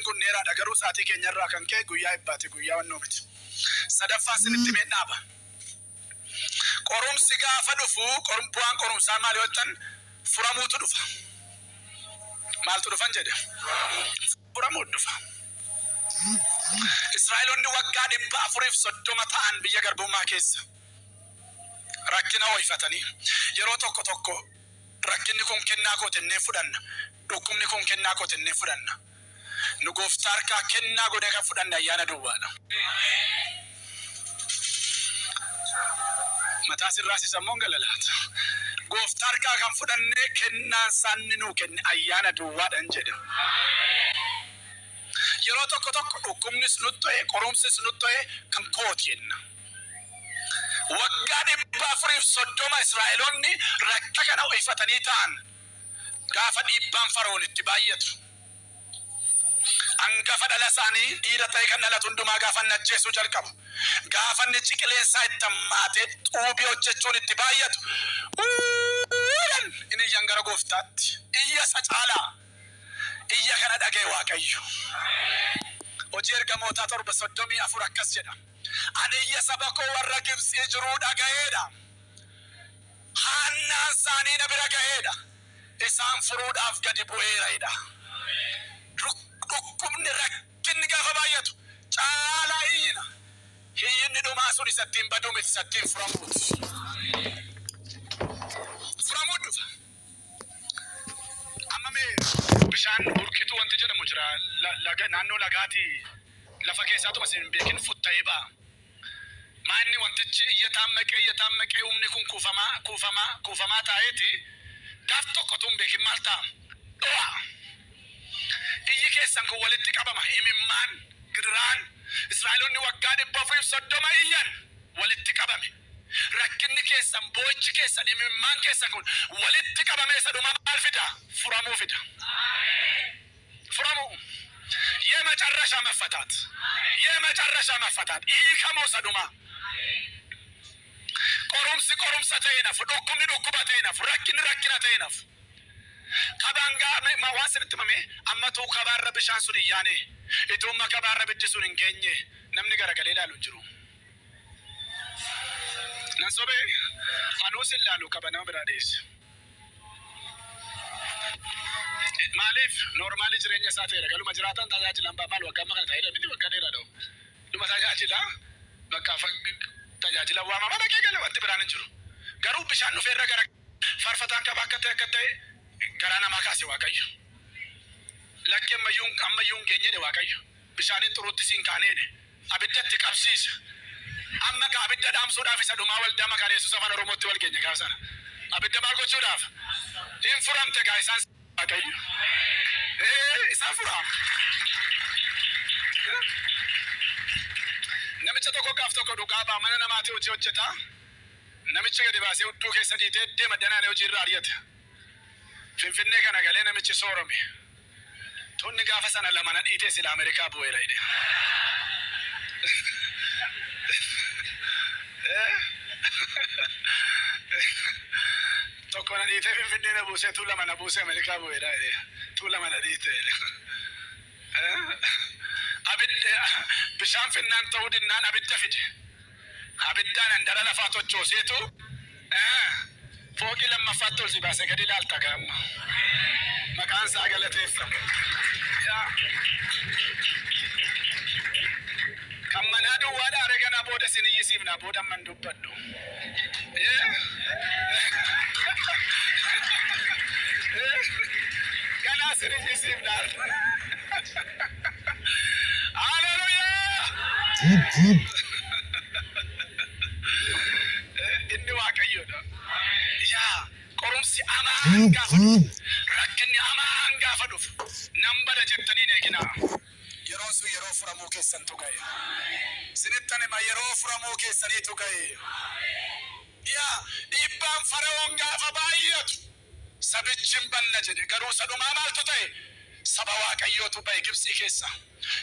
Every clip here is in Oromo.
kun dheeraadha garuu sa'aatii keenyarraa kan ka'e guyyaa eebbaati guyyaa wannoo miti. Sadaffaa isinitti himeen dhaaba. Qorumsi gaafa dhufu bu'aan qorumsaa maali yoo jettan furamuutu dhufa. Maaltu dhufan jedhe? Furamuutu dhufa. Israa'eloonni waggaa 430 ta'an biyya garbummaa keessa rakkina ho'ifatanii yeroo tokko tokko rakkinni kun kennaa kooti jennee fudhanna. Dhukkubni kun kennaa kooti jennee fudhanna. Nu gooftaa harkaa kennaa godhee kan fudhanne ayyaana duwwaadha. Mataa sirraa si sammuun gala laata? Gooftaa harkaa kan fudhanne kennaan isaa inni nuu kenne ayyaana duwwaadhan jedha. Yeroo tokko tokko dhukkubnis nutti ta'e qorumsis nutti ta'e kan kooti jenna. Waggaa 430 Israa'eloonni rakka kana ho'ifatanii ta'an gaafa dhiibbaan Fara'oon itti baay'atu. Angafa dhala isaanii dhiira ta'e kan dhalatu hundumaa gaafa inni ajjeesuu jalqabu, gaafa inni ciqileen isaa itti hammaatee xuubii hojjechuun itti baay'atu, uuu jedhan in iyyan gara gooftaatti. Iyya isa caalaa iyya kana dhaga'e Waaqayyo. Hojii Ergamootaa 7:34 akkas jedha, Ani iyya saba koo warra Gibtsii jiruu dhaga'eedha. Haannaan isaanii na bira ga'eedha. Isaan furuudhaaf gadi bu'eera jedha. Dhukkubni, rakkinni gaafa baay'atu caalaa iyyina. Hiyyinni dhumaa sun isa ittiin baduu miti, isa ittiin furamuuti. Furamuu dhufa. Amma mee bishaan burqituu wanti jedhamu jira. Laga, naannoo lagaatii lafa keessaatuma isin hin beekin futta'ee ba'a. Maa inni wantichi iyya taammaqee iyya taammaqee humni kun kuufamaa kuufamaa kuufamaa taa'eeti gaaf tokko utuu hin beekin maal ta'a? Dho'a. Iyyi keessan kun walitti qabama imimmaan, gidiraan Israa'eloonni waggaa 430 iyyan walitti qabame. Rakkinni keessan, boo'ichi keessan, imimmaan keessan kun walitti qabamee isa dhumaa maal fida? Furamuu fida. Furamuu. የመጨረሻ መፈታት የመጨረሻ መፈታት hiikamuu isa dhumaa. Qorumsi qorumsa ta'ee hin hafu, dhukkubni dhukkuba ta'ee hin hafu, rakkinni rakkina ta'ee hin hafu. Kabaan gaa waan sinitti himame ammatuu kabaarra bishaan sun hin yaane, ituumma kabaarra ibiddi sun hin geenye namni garagalee ilaalu hin jiru. Nan sobee? Anuus hin laalu kaba nama biraa dhiisi. Maaliif noormaalii jireenya isaa ta'eera. Galuma jiraataan tajaajilan ba'a maal waggaa amma kana taa'ee miti waggaa dheeraa dha'u. Dhuma tajaajila bakka tajaajila waamama dhaqee gala wanti biraan hin jiru. Garuu bishaan dhufee irra gara faarfataan qaba akka ta'e akka ta'e garaa namaa kaase Waaqayyo. Lakki ammayyuu ammayyuu hin geenye jedhe Waaqayyo. Bishaaniin xuruutti siin kaanee jedhe. Abidda itti qabsiisa. Amma egaa abidda dhaamsuudhaaf isa dhumaa waldaa Makaana Yesuus Afaan Oromootti wal geenye gaafa sana. Abidda maal gochuudhaaf? Hin furamte egaa isaan Waaqayyo. Ee isaan fura. Namicha tokko gaaf tokko dhugaa ba'a mana namaatii hojii hojjeta. Namichi gadi baasee hudduu keessa dhiitee deema danaanee hojii irraa ari'ate. Finfinnee kana galee namichi soorome. Tunni gaafa sana lama na dhiitee sila Ameerikaa bu'eera jedhe. Tokko na dhiitee Finfinnee na buusee tuu lama na buusee Ameerikaa bu'eera jedhe. Tuu lama na dhiite jedhe. Abidda bishaan finnaan ta'uu dinnaan abidda fide. Abiddaan handara lafaa tochooseetu fooqii lammaffaatti ol si baase gadi ilaalta gaa amma. Maqaan isaa galateeffamu. Yaa. Kan manaa duwwaa dhaare ganaa booda isin iyyisiifna booda amma hin dubbadhu. Ganaa isin iyyisiifna. Haleluyaa! Inni Waaqayyoodha. Yaa qorumsi hamaan gaafa dhufu, rakkinni hamaan gaafa dhufu, nan bada jettanii hin eeginaa. Yeroon sun yeroo furamuu keessantu ga'e. Isinittan hima yeroo furamuu keessaniitu ga'e. Yaa dhiibbaan Fara'oon gaafa baay'atu sabichi hin banna jedhe. Garuu isa dhumaa maaltu ta'e? Saba Waaqayyootu ba'e Gibtsii keessaa.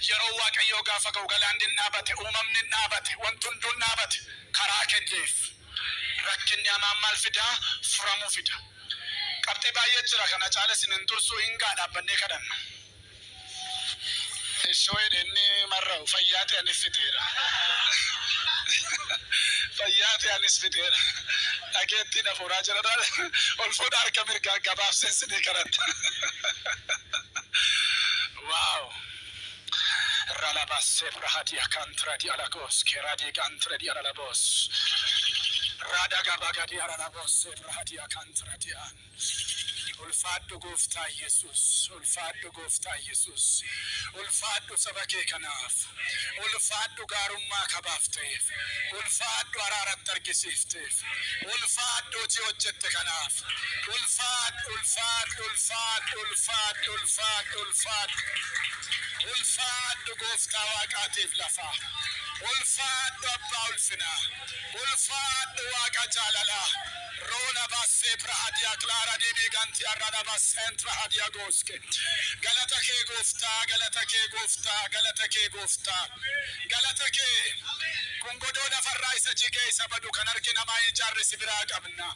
Yeroon Waaqayyoo gaafa ga'u galaanni in dhaabate, uumamni in dhaabate, wanti hunduu in dhaabate. Karaa kenneef. Rakkinni hamaan maal fida? Furamuu fida. Qabxii baay'ee jira kana caala isin hin tursuu hin ga'a dhaabbannee kadhanna. Ishoo jedhe inni marra'u fayyaa ta'e anis fixeera. Fayyaa ta'e anis fixeera. Dhageettiin hafuuraa jira. Ol fuudha harka mirgaa gabaabseen sinii kadhadha. Wow. Ralabasse brahadia kantradi alagos keradi gantradi alalabos. Radagabagadi alalabos brahadia kantradi an. Ulfaadhu Gooftaa Yesus, ulfaadhu Gooftaa Yesus, ulfaadhu saba kee kanaaf, ulfaadhu gaarummaa kabaaf ta'eef, ulfaadhu araaratti argisiifteef, ulfaadhu hojii hojjette kanaaf, ulfaadhu, ulfaadhu, ulfaadhu, ulfaadhu, ulfaadhu, ulfaadhu. Ulfaadhu Gooftaa Waaqaatiif lafaa. Ulfaadhu Abbaa ulfinaa. Ulfaadhu Waaqa jaalalaa. Rola bassee prahadiya klaara dibii ganti arrada basseen prahadiya gooske. Galata kee Gooftaa, galata kee Gooftaa, galata kee Gooftaa. Galata kee. Kun godoo lafarraa isa jigee isa badu kan harki namaa hin ijaarre si biraa qabna.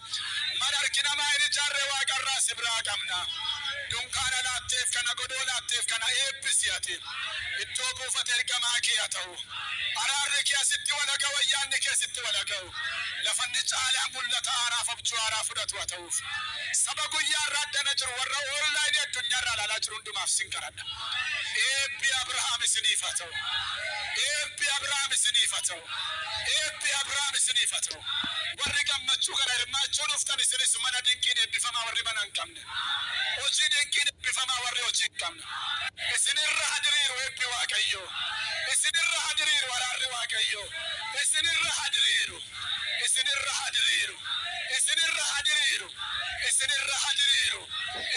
Mana harki namaa hin ijaarre waaqarraa si biraa qabna. Dunkaana laatteef kana, godoo laatteef kana, eebbisi ati. Iddoo buufata ergamaa kee haa ta'u. Araarri kee asitti walaga'u, ayyaanni kee asitti walaga'u. Lafanni caalaa mul'ata haaraaf abjuu haaraa fudhatu haa ta'uuf. Saba guyyaa irraa addana jiru, warra online addunyaarraa ilaalaa jiru hundumaaf sin kadhadha. Eebbi Abrahaam isiniif haa ta'u. Eebbi Abrahaam isiniif haa ta'u. Eebbi Abrahaam isiniif haa ta'u. Warri gammachuu kana hirmaachuu dhuftan isinis mana dinqiin eebbifamaa, warri mana hin qabne. Hojii dinqiin eebbifamaa, warri hojii hin qabne. Isinirra haa diriiru eebbi Waaqayyoo. Isinirra haa diriiru araarri Waaqayyoo. Isinirra haa diriiru. Isinirra haa diriiru. Isinirra haa diriiru. Isinirra haa diriiru.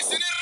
Isinirra